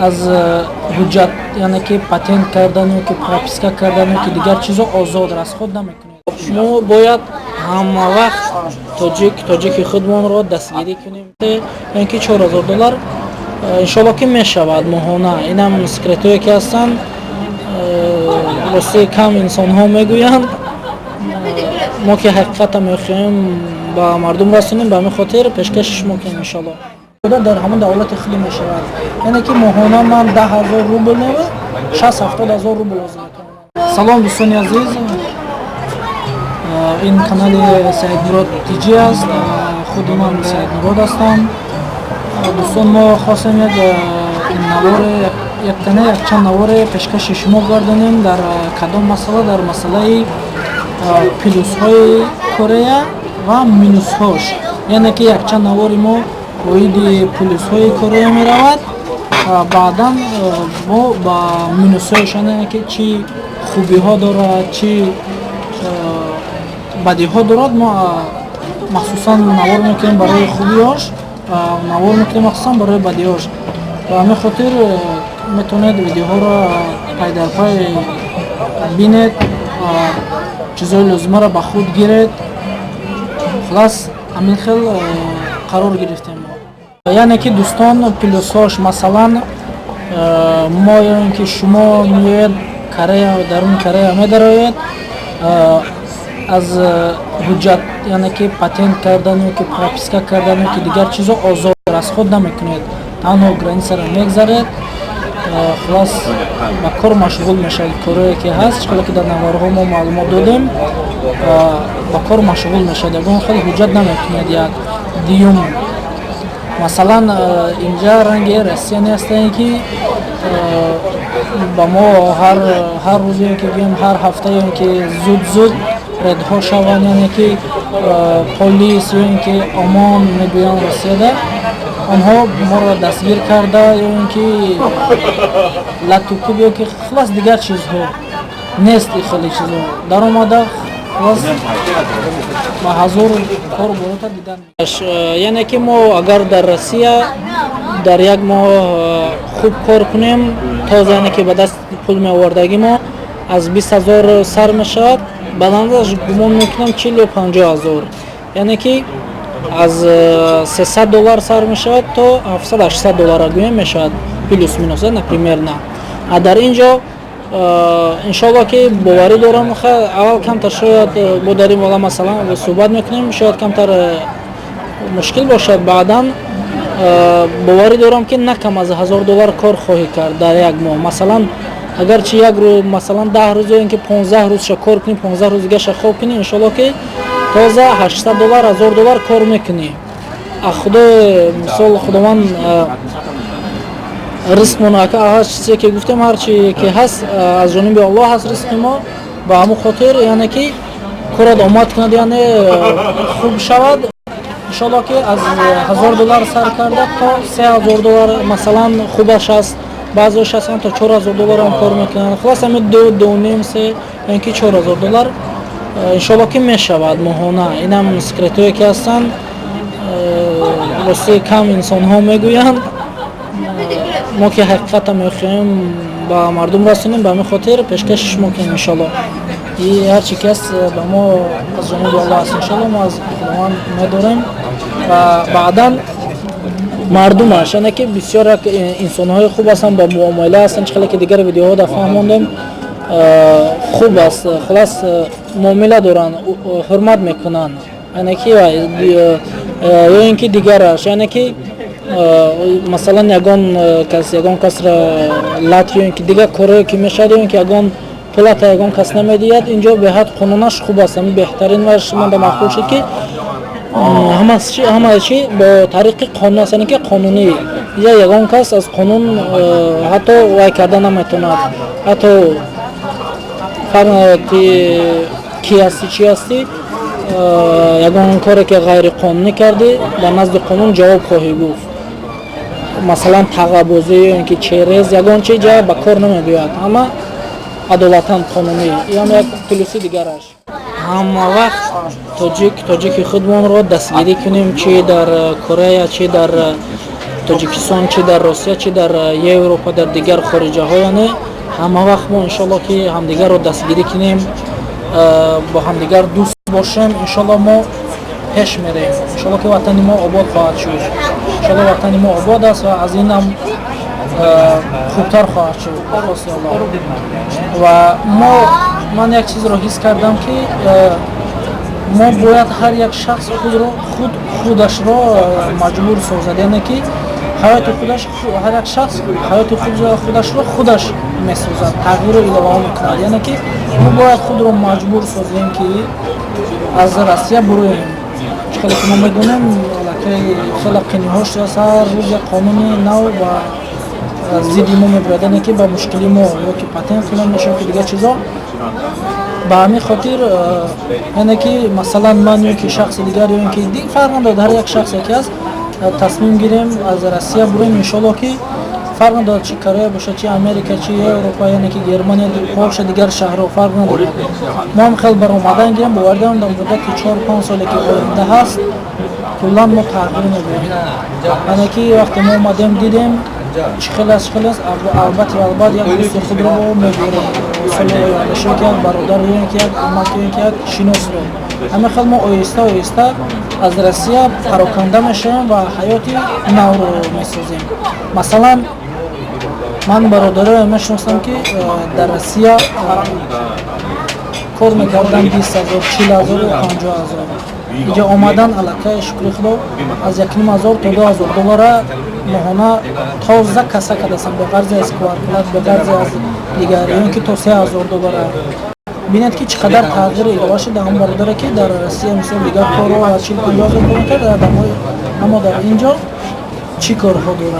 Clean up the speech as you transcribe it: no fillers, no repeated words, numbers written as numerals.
Аз ҳуҷҷат, яъне ки патент кардану ки прописка кардану ки дигар чизо озод расход намекунед. Шумо бояд ҳама вақт тоҷик тоҷики худмонро дастгирӣ кунем. Ё ки 4000 доллар, иншоалло, ки мешавад моҳона. Инам секретое ки ҳастанд, рости, кам инсонҳо мегӯянд. Мо ки ҳақиқата мехоҳем ба мардум расонем, ба ҳамин хотир пешкаши шумо кунем, иншоалло. Дар ҳамон давлати худи мешавад, яъне ки моҳона ман 10 000 рубл нема, 60-70 ҳазор рубл лозим метавонам. Салом, дӯстони азиз, ин канали Саидмурод Тиҷӣ аст. Худи ман Саидмурод ҳастам. Дӯстон, мо хостем як наворе, яктана, якчанд наворе пешкаши шумо гардонем. Дар кадом масъала? Дар масъалаи плюсҳои Корея ва минусҳош. Яъне ки якчанд навори мо оиди плюсҳои Корея меравад, баъдан мо ба минусҳояш, яъне ки чӣ хубиҳо дорад, чӣ бадиҳо дорад. Мо махсусан навор мекунем барои хубиҳош, навор мекунем махсусан барои бадиҳош. Ба ҳамин хотир метавонед видеоҳоро пай дар пай бинед, чизҳои лозимаро ба худ гиред. Хулас, ҳамин хел қарор гирифтем. Яъне ки, дӯстон, плюсҳош, масалан, мо ё ин ки шумо меоед Корея, даруни Корея медароед, аз ҳуҷҷат, яъне ки патент кардану ки прописка кардану ки дигар чизо озод расход намекунед. Танҳо границаро мегзаред, хулас, ба кор машғул мешавед. Корое ки ҳаст, чӣ ки дар наворҳо мо маълумот додем, ба кор машғул мешавед, ягон хел ҳуҷҷат намекунед. Як дуюм, масалан, инҷа ранги Россия нестае, ки ба мо ҳар рӯз ё ки гӯем ҳар ҳафта ё ки зуд зуд рейдҳо шаванд, яъне ки полис ё ин ки ОМОН мегӯянд Россияда, онҳо моро дастгир карда ё ин ки латукуб ё ки хулас дигар чизҳо нест. Хеле чизҳо даромада, хулас, ба ҳазор кор борота дидан. Яъне ки мо агар дар Россия дар як моҳ хуб кор кунем, тоза, яъне ки ба даст пул меовардагӣ мо аз 20 000 сар мешавад, баландаш, гумон мекунам, 40 ё 50 ҳазор, яъне ки аз 300 доллар сар мешавад то 700-800 доллара гӯем мешавад, плюс минус, например. На, а дар ин ҷо, иншоалло, ки боварӣ дорам, аввал камтар шояд бо дар ин бола масалан суҳбат мекунем, шояд камтар мушкил бошад, баъдан боварӣ дорам, ки на кам аз 1000 доллар кор хоҳӣ кард дар як моҳ. Масалан, агарчи як рӯз, масалан, 10 рӯз ё ин ки 15 рӯзша кор кунӣ, 15 рӯз дигаша хоб кунӣ, иншоалло, ки тоза 800 доллар, 1000 доллар кор мекунӣ. А худои мисол, Худованд ризқмон, ҳар чизе ки гуфтем, ҳар чи ки ҳаст, аз ҷониби Аллоҳ ҳаст ризқи мо. Ба ҳамон хотир, яъне ки корат омад кунад, яъне хуб шавад, иншоалло, ки аз 1000 доллар сар карда то 3000 доллар, масалан, хубаш аст. Баъзеош ҳастанд, то 4000 долларам кор мекунанд. Хулас, ҳамин ду, дуним, се ё ин ки 4000 доллар, иншоалло, ки мешавад моҳона. Инам секретое ки ҳастанд, рости, кам инсонҳо мегӯянд. Мо ки ҳақиқата мехоҳем ба мардум расонем, ба ҳамин хотир пешкаши шумо кунем, иншоалло. Ҳар чи ки ҳаст, ба мо аз ҷониби Аллоҳ аст, иншоалло. Мо аз Худованд медорем. Ва баъдан мардумаш, яъне ки бисёр як инсонҳои хуб ҳастанд, ба муомила ҳастанд. Чӣ хеле ки дигар видеоҳо да фаҳмондем, хуб аст. Хулас, муомила доранд, ҳурмат мекунанд, яъне ки ё ин ки дигараш, яъне ки масалан, ягон кас ягон касра лат ё ин ки дигар корое ки мешавад, ё ин ки ягон пулата ягон кас намедиҳад. Инҷо беҳад қонунаш хуб аст. Ҳамин беҳтарин ваш манда маъқул шуд, ки ҳама чи бо тариқи қонун аст, яъне ки қонунӣ. Инҷа ягон кас аз қонун ҳатто вай карда наметавонад. Ҳатто фарқ надорад, ки кӣ ҳастӣ, чӣ ҳастӣ, ягон коре ки ғайриқонунӣ кардӣ, дар назди қонун ҷавоб хоҳӣ гуфт. Масалан, тағабозӣ ё ин ки через ягон чи ҷа ба кор намебиёяд, ҳама адолатан, қонунӣ. Иам як плюси дигараш. Ҳама вақт тоҷик тоҷики худмонро дастгирӣ кунем, чи дар Корея, чи дар Тоҷикистон, чи дар Россия, чи дар Европа, дар дигар хориҷаҳо, яъне ҳама вақт мо, иншоалло, ки ҳамдигарро дастгирӣ кунем, бо ҳамдигар дӯст бошем, иншоалло, мо пеш мерем, иншоалло, ки ватани мо обод хоҳад шуд. Иншоалло, ватани мо обод аст ва аз инам хубтар хоҳад шуд. Ва мо, ман як чизро ҳис кардам, ки мо бояд ҳар як шахс худро худ худашро маҷбур созад, яъне ки ҳаёти худаш, ҳар як шахс ҳаёти худашро худаш месозад, тағйиру иловаҳо мекунад. Яъне ки мо бояд худро маҷбур созем, ки аз Россия буроем. Чӣ хеле ки мо медонем, аллакай хеле қиниҳо шудааст, ҳар рӯз як қонуни нав ба зидди мо мебирояд, яъне ки ба мушкили мо, ё ки патент қимат мешавад, ки дигар чизо. Ба ҳамин хотир, яъне ки масалан ман ё ки шахси дигар, ё ин ки фарқ надорад, ҳар як шахсе ки аст, тасмим гирем, аз Россия буроем, иншоалло, ки фарқ надорад, чи Корея бошад, чи Америка, чи Европа, яъне ки Германия, Полша, дигар шаҳрҳо, фарқ надорад. Мо ҳам хел баромадан гирем, бовар дорам, дар муддати 4-5 соле ки оянда ҳаст, куллан мо тағйир мебинем. Яъне ки вақте мо омадем, дидем, чӣ хел аст, чӣ хел аст. Албатта, албат, як дӯсти худро мебиёрем соли оянда, ё ки як бародар, ё ки як амак, ё ки як шиносро. Ҳамин хел мо оҳиста оҳиста аз Россия пароканда мешавем ва ҳаёти навро месозем. Масалан, ман бародарое мешиносам, ки дар Россия кор мекардан, 20 000, 40 000 ё 50 000. Инҷа омадан, аллакай, шукри Худо, аз 1500 то 2000 доллара моҳона тоза каса кардастам, беғарзи аз квартплата, беғарзи аз дигар, ё ин ки то 3000 доллара. Бинед, ки чӣ қадар тағйиру илова шуд. Ҳамон бародаре, ки дар Россия, мисол, дигар корҳо аз 40-50 ҳазор кор мекард, аммо дар ин ҷо чӣ корҳо дорад?